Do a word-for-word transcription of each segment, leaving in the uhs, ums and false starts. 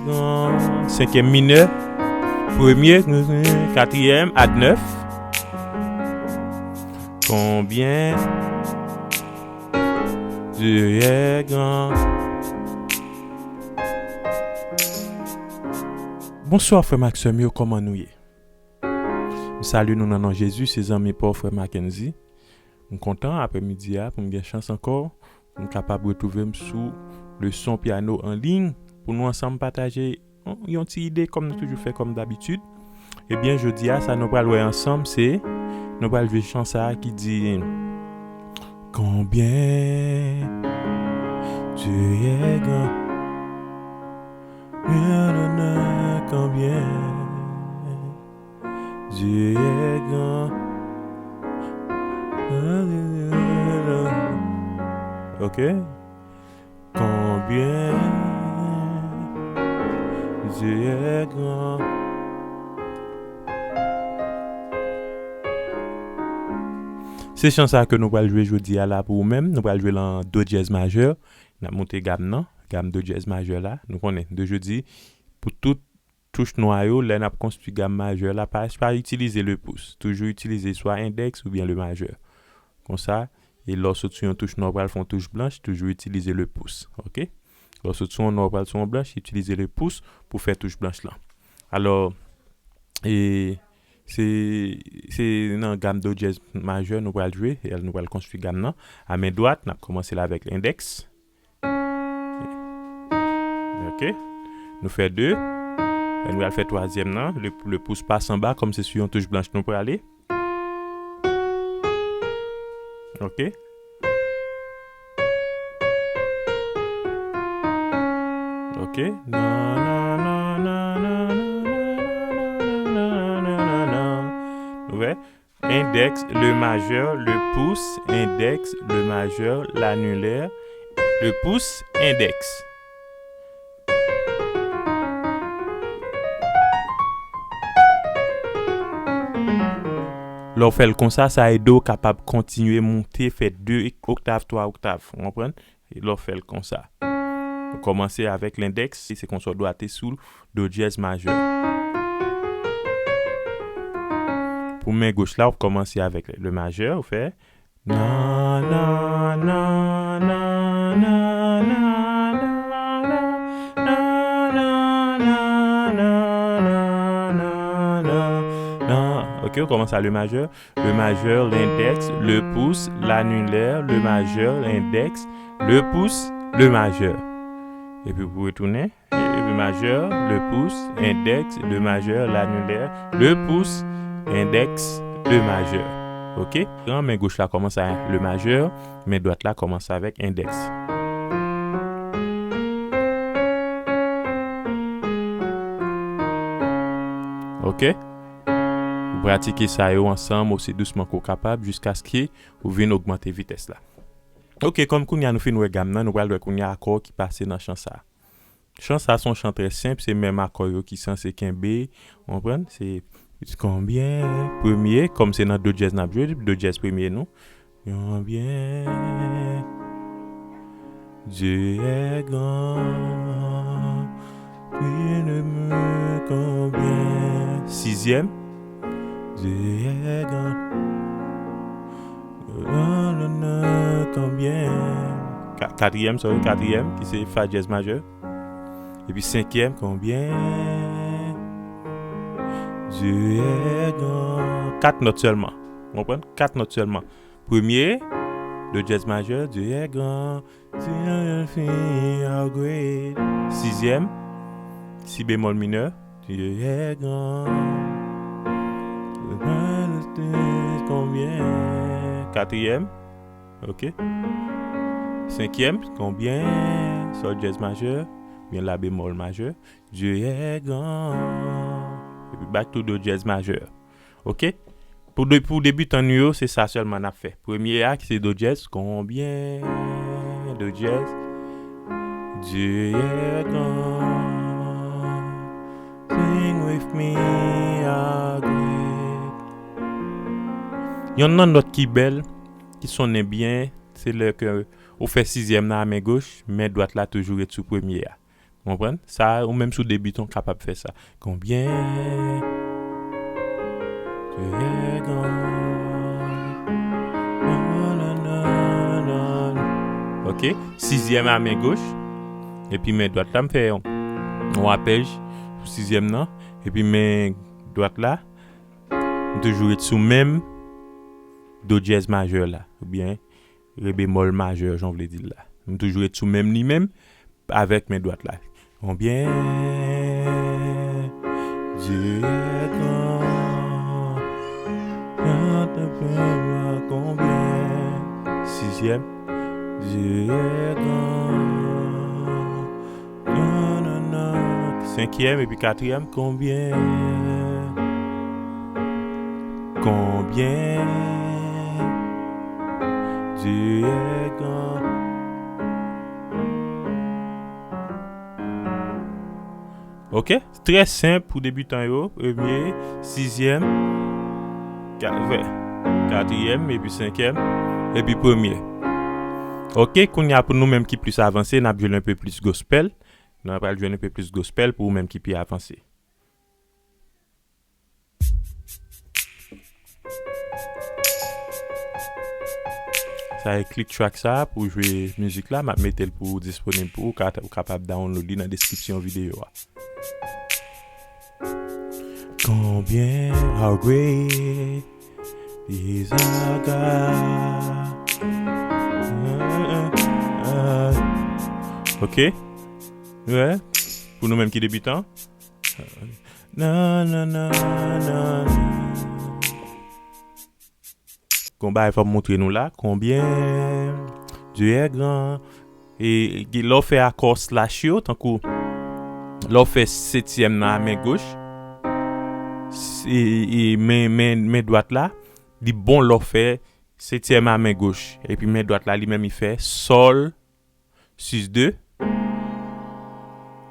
Gran, senkyèm minè, premye, katriyèm, add nèf. Konbyen Dye gran. Bonswa, frè m ak sè m yo, kòman nou ye? M salye nou nan non Jezi, se zanmi pa w, frè Mackenzie. M kontan, aprèmidi a, pou m gen chans ankò, pou m kapab retwouve m sou leson pyano an liy, pou nou ansanm pataje yon, yon ti ide, kòm nou toujou fè, kòm dabitid. Ebyen, jodi a, sa nou pral wè ansanm, se, nou pral jwe chan sa a ki di, Konbyen Dye gran, konbyen Dye gran. Ok. Konbyen Dye gran. Se chan sa ke nou pral jwe jodi a la pou ou menm. Nou pral jwe lan do dyèz majè. N ap moute gam nan, gam do dyèz majè la. Nou konnen, de jodi, pou tout touch nwa yo, lè n ap konstwi gam majè la, pa, pa itilize le pous. Toujou itilize swa endèks oubyen le majè. Konsa, e lè w sot sou yon touch nwa, w pral fè yon touch blanch, toujou itilize le pous. Ok? Lè w sot sou yon nwa, w pral sou yon blanch, itilize le pous pou fè touch blanch lan. Alò, e se, se nan gam do dyèz majè nou pral jwe, e nou pral konstwi gam nan. A men dwat, n ap kòmanse l avèk endèks. Ok. Nou fè de. Lè nou al fè twazyèm nan, le, le pous pase anba, kòm se sou yon touch blanch nou prale. Ok. Ok. Nan, nan, nan. Nou wè? Endèks, le majè, le pous, endèks, le majè, lanilè, le pous, endèks. Lè w fè l konsa, sa ede w kapab kontinye moute, fè de oktav, twa oktav. Ou konprann? E lè w fè l konsa. Nou kòmanse avèk lendèks, se konsa w dwate sou do dyèz majè. Pou men goch la, w kòmanse avèk le majè, ou fè nan, nan, nan. Ok, w kòmanse a le majè. Le majè, lendèks, le pous, lanilè, le majè, lendèks, le pous, le majè. Epi pou retounen, le majè, le pous, endèks, le majè, lanilè, le pous, endèks, le majè. Ok? Men goch la kòmanse a le majè, men dwat la kòmanse avèk endèks. Ok? Ou pratike sa yo ansanm osi dousman ke w kapab jiskaske ou vin ogmante vitès la. Ok, kòm kounye a nou fin wè gam nan, nou pral wè kounye a akò ki pase nan chan sa a. Chan sa a se yon chan trè senp, se menm akò yo ki sanse kenbe, w konprann? Se konbyen, premye, kòm se nan do dyèz n ap jwe, do dyèz premye nou. Konbyen Dieu est grand, puis le mur combien. Sizyèm. Dieu est grand. Combien. Ka-, katriyèm, sorry, katriyèm, ki se fa dyèz majè. Epi senkyèm, konbyen. Dieu est grand. Kat nòt sèlman. Ou konprann? Kat nòt sèlman. Premye, do dyèz majè, Dieu est grand. Philadelphia great. Sizyèm, si bemòl minè, Dieu est grand. Konbyen? Katriyèm, ok. Senkyèm, konbyen? Sòl dyèz majè, byen la bemòl majè. Dieu est grand. Epi back to do dyèz majè. Ok? Pou de-, pou debitan nou yo, se sa sèlman n ap fè. Premye a, ki se do dyèz, konbyen? Do dyèz. Dieu est grand. Sing with me, how great. Yonn nan nòt ki bèl, ki sonnen byen, se lè ke ou fè sizyèm nan a men goch, men dwat la toujou ret sou premye a. Ou konprann? Sa, ou menm si w debitan, w kapab fè sa. Konbyen? Dieu est grand. Nan, nan, nan, nan. Ok. Sizyèm a men goch. Epi men dwat la, m fè yon, yon apèj sou sizyèm nan. Epi men dwat la, m toujou ret sou menm do dyèz majè la. Oubyen re bemòl majè, jan w vle di l la. M toujou ret sou menm li menm, avèk men dwat la. Konbyen? Dieu est grand. Konbyen? Sizyèm. Dieu est grand. Nan, nan, nan. Senkyèm epi katriyèm, konbyen? Konbyen? Dieu est grand. Ok? Trè senp pou debitan yo. Premye, sizyèm, ka-, vè, katriyèm, epi senkyèm, epi premye. Ok, kounye a pou nou menm ki plis avanse, n ap jwe yon pe plis gospel. Nou pral jwe yon pe plis gospel pou ou menm ki pi avanse. Sa e click track sa pou jwe mizik la, m ap mete l pou disponib pou ou, ka, ou kapab download li nan deskripsyon videyo a. Combien how great is our God. Ok. Pou nou menm ki debitan. Nan, nan, nan, nan. Gon bagay fò m montre nou la. Combien Dieu est grand. E lè w fè akò slash yo, tankou lè w fè setyèm nan a men goch, e, e men, men, men dwat la, li bon lè w fè setyèm a men goch. Epi men dwat la, li menm, li fè sòl, sis de.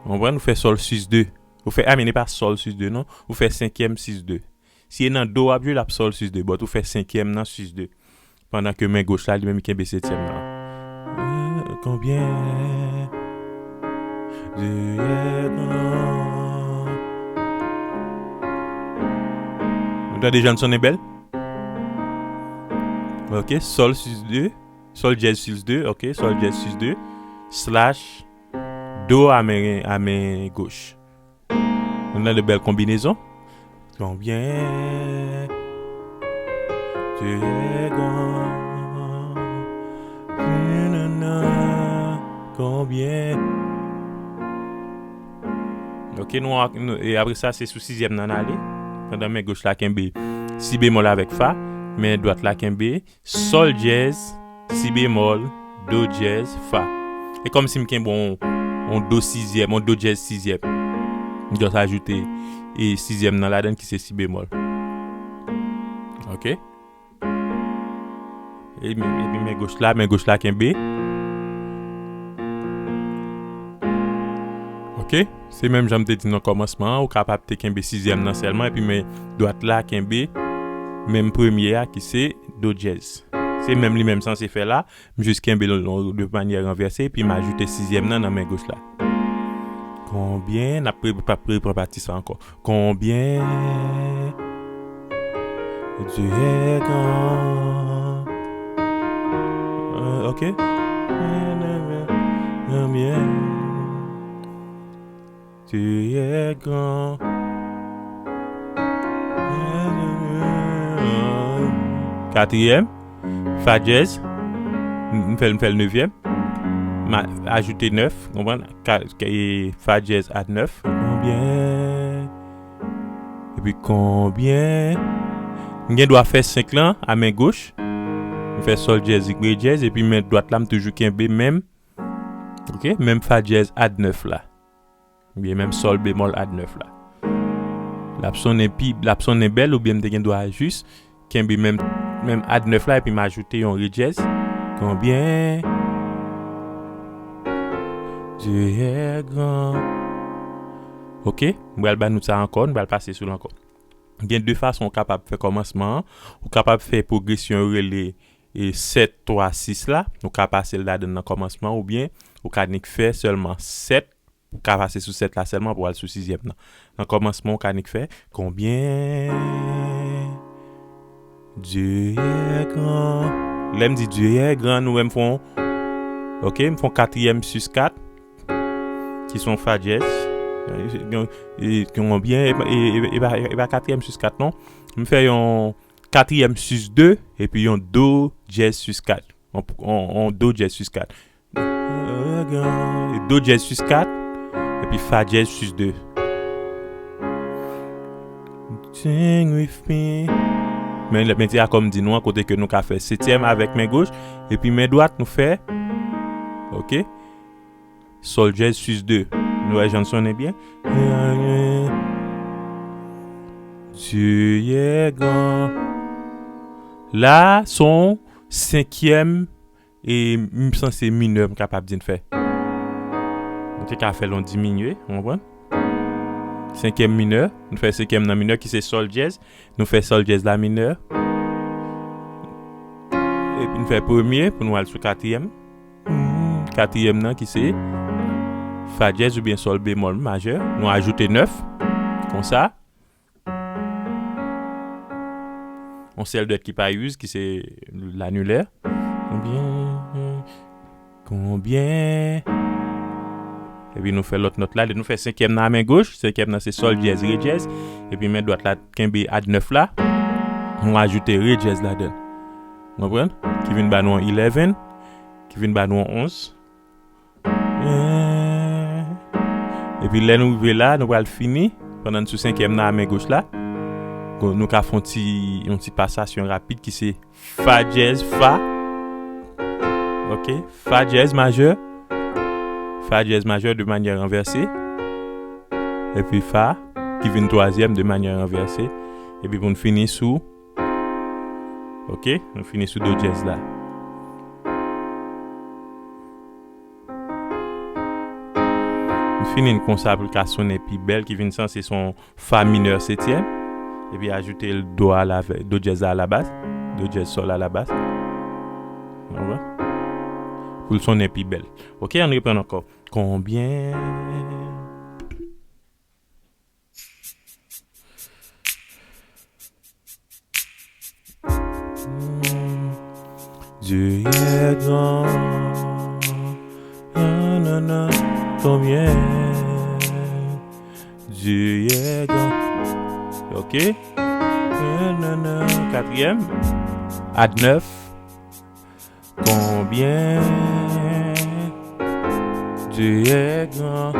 Ou konprann? Ou fè sòl sis de. Ou fè, I mean, e pa sòl sis de, non. Ou fè senkyèm sis de. Si e nan do w ap jwe, l ap sòl sis de. But ou fè senkyèm nan sis de. Pandan ke men goch la, li menm, li kenbe setyèm nan. Combien Dieu est grand. Nou tande jan l sonnen bèl? Ok, sòl sis de. Sòl dyèz sis de, ok, sòl dyèz sis de, slash do a men, a men goch. Nou nan de bèl konbinezon. Combien Dieu est grand. Combien. Ok, nou, nou, e apre sa, se sou sizyèm nan n ale. Pandan men goch la kenbe si bemòl avèk fa, men dwat la kenbe sòl dyèz, si bemòl, do dyèz, fa. E kòmsi m kenbe yon, yon do sizyèm, yon do dyèz sizyèm. M just ajoute e sizyèm nan ladann ki se si bemòl. Ok? E men, epi men goch la, men goch la kenbe. Ok? Se menm jan m te di nan kòmansman an, ou kapab te kenbe sizyèm nan sèlman, epi men dwat la kenbe menm premye a ki se do dyèz. Se menm li menm sanse fè la, m jis kenbe l de manyè ranvèse, epi m ajoute sizyèm nan nan men goch la. Combien, n ap pre-, pa-, repran pati sa ankò. Combien Dieu est grand. Euh, ok. Combien Dieu est grand. Katriyèm, fa dyèz. M, m fè l, m fè l nevyèm. M a-, ajoute nèf, konprann? Ka-, ke-, fa dyèz add nèf. Combien? Epi combien? M gen dwa fè senk lan a men goch. M fè sòl dyèz, re dyèz, epi men dwat la, m toujou kenbe menm. Ok, menm fa dyèz add nèf la. Oubyen menm sòl bemòl add nèf la. L ap sonnen pi, l ap sonnen bèl, oubyen m te gen dwa jis kenbe menm, menm add nèf la epi m ajoute yon re dyèz. Combien Dieu est grand. Ok, m pral ba nou sa ankò, nou pral pase sou l ankò. Gen de fason ou kapab fè kòmansman an. Ou kapab fè pwogresyon yo rele e sèt twa sis la, ou ka pase l ladan nan kòmansman, oubyen ou ka nik fè sèlman sèt, ou ka pase sou sèt la sèlman pou al sou sizyèm nan. Nan kòmansman, ou ka nik fè, combien Dieu est grand. Lè m di Dieu est grand, nou wè m fè yon, ok, m fè yon katriyèm sis kat, ki se yon fa dyèz. Yon, e, yon byen, e, e, e, e pa, e pa katriyèm sis kat, non. M fè yon katriyèm sis de, epi yon do dyèz sis kat. Yon, yon, yon do dyèz sis kat. E do dyèz sis kat, epi fa dyèz sis de. Sing with me. Men, men ti akò m di nou an, kote ke nou ka fè setyèm avèk men goch, epi men dwat nou fè, ok, sòl dyèz sis de. Nou wè jan l sonnen byen. Dieu est grand. La, se yon senkyèm, e m sanse minè, m kapab di n fè. Nou te ka fè l yon diminye, ou konprann? Senkyèm minè, nou fè senkyèm nan minè, ki se sòl dyèz. Nou fè sòl dyèz la minè. Epi n fè premye pou nou al sou katriyèm. Hmm, katriyèm nan ki se fa dyèz oubyen sòl bemòl majè. Nou ajoute nèf. Konsa. Yon sèl dwèt ki pa use, ki se lanilè. Konbyen? Konbyen? Epi nou fè lòt nòt la. Nou fè senkyèm nan a men goch. Senkyèm nan se sòl dyèz, re dyèz. Epi men dwat la kenbe add nèf la. Nou ajoute re dyèz ladan l. Ou konprann? Ki vin ba nou yon eleven. Ki vin ba nou yon onz. Epi lè nou rive la, nou pral fini. Pandan n sou senkyèm nan a men goch la, nou ka fè yon ti, yon ti pasasyon rapid ki se fa dyèz, fa. Ok, fa dyèz majè. Fa dyèz majè de manyè ranvèse. Epi fa, ki vin twazyèm de manyè ranvèse. Epi pou n fini sou, ok, nou fini sou do dyèz la. M fini l konsa pou l ka sonnen pi bèl, ki vin sanse se yon fa minè setyèm, epi ajoute l do a la, do dyèz la alabas, do dyèz sòl alabas. Ou konprann? Pou l sonnen pi bèl. Ok, ann reprann ankò. Konbyen? Dieu est grand. Nanana. Konbyen? Dieu est grand. Ok. Nanana. Katriyèm. Add nèf. Konbyen? Dieu est grand.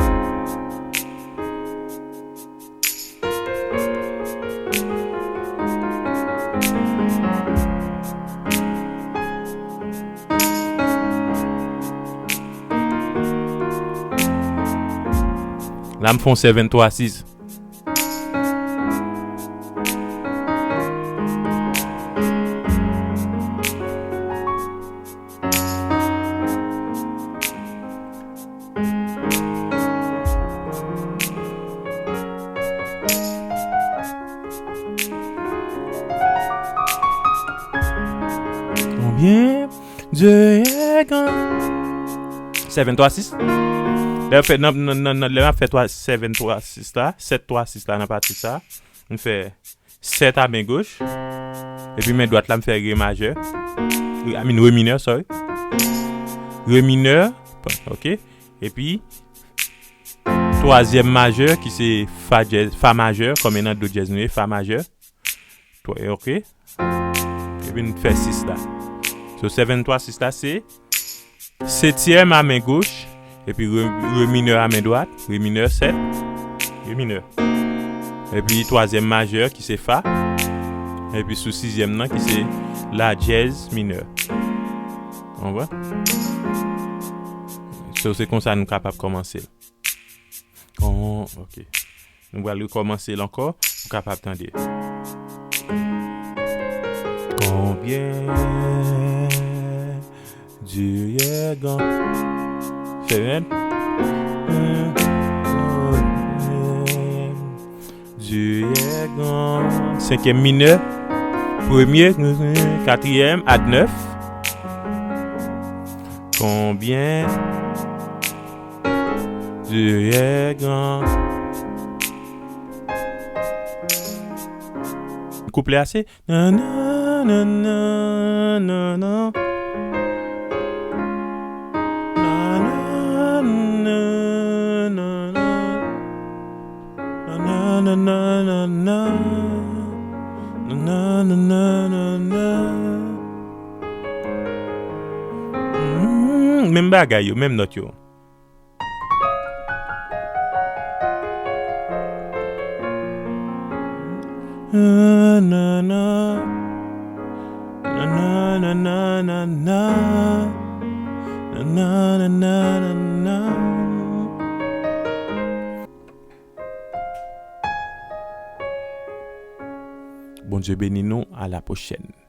La m fè yon sèt venntwa sis. Konbyen? Dieu est grand. Sèt venntwa sis. Lè m fè nan, nan, nan, nan, lè m ap fè twa, sèt venntwa sis la, sèt twa sis la nan pati sa, m fè sèt a men goch. Epi men dwat la, m fè re majè. Re, I mean, re minè, sorry. Re minè. Ok. Epi, twazyèm majè, ki se fa dyèz, fa majè, kòm e nan do dyèz nou ye, fa majè. Twa, ok. Epi n fè sis la. So, sèt venntwa sis la, se setyèm a men goch, epi re, re minè a men dwat, re minè sèt, re minè. Epi twazyèm majè ki se fa, epi sou sizyèm nan ki se la dyèz minè. Ou konprann? So, se konsa nou kapab kòmanse l. Kon, ok. Nou pral rekòmanse l ankò pou kapab tande. Konbyen Dieu est grand. Fè menm. Dieu est grand. Senkyèm minè. Premye, katriyèm, add nèf. Konbyen Dieu est grand. Kouplè a se nan, nan, nan, nan, nan, nan. Nan, nan, nan, nan, nan. Nan, nan, nan, nan, nan, nan. Nan, nan, nan, nan, nan, nan. Mm, menm bagay yo, menm nòt yo. Na, na, na. Na, na, na, na, na, na. Na, na, na, na, na, na. Bondye beni nou, a la pwochèn.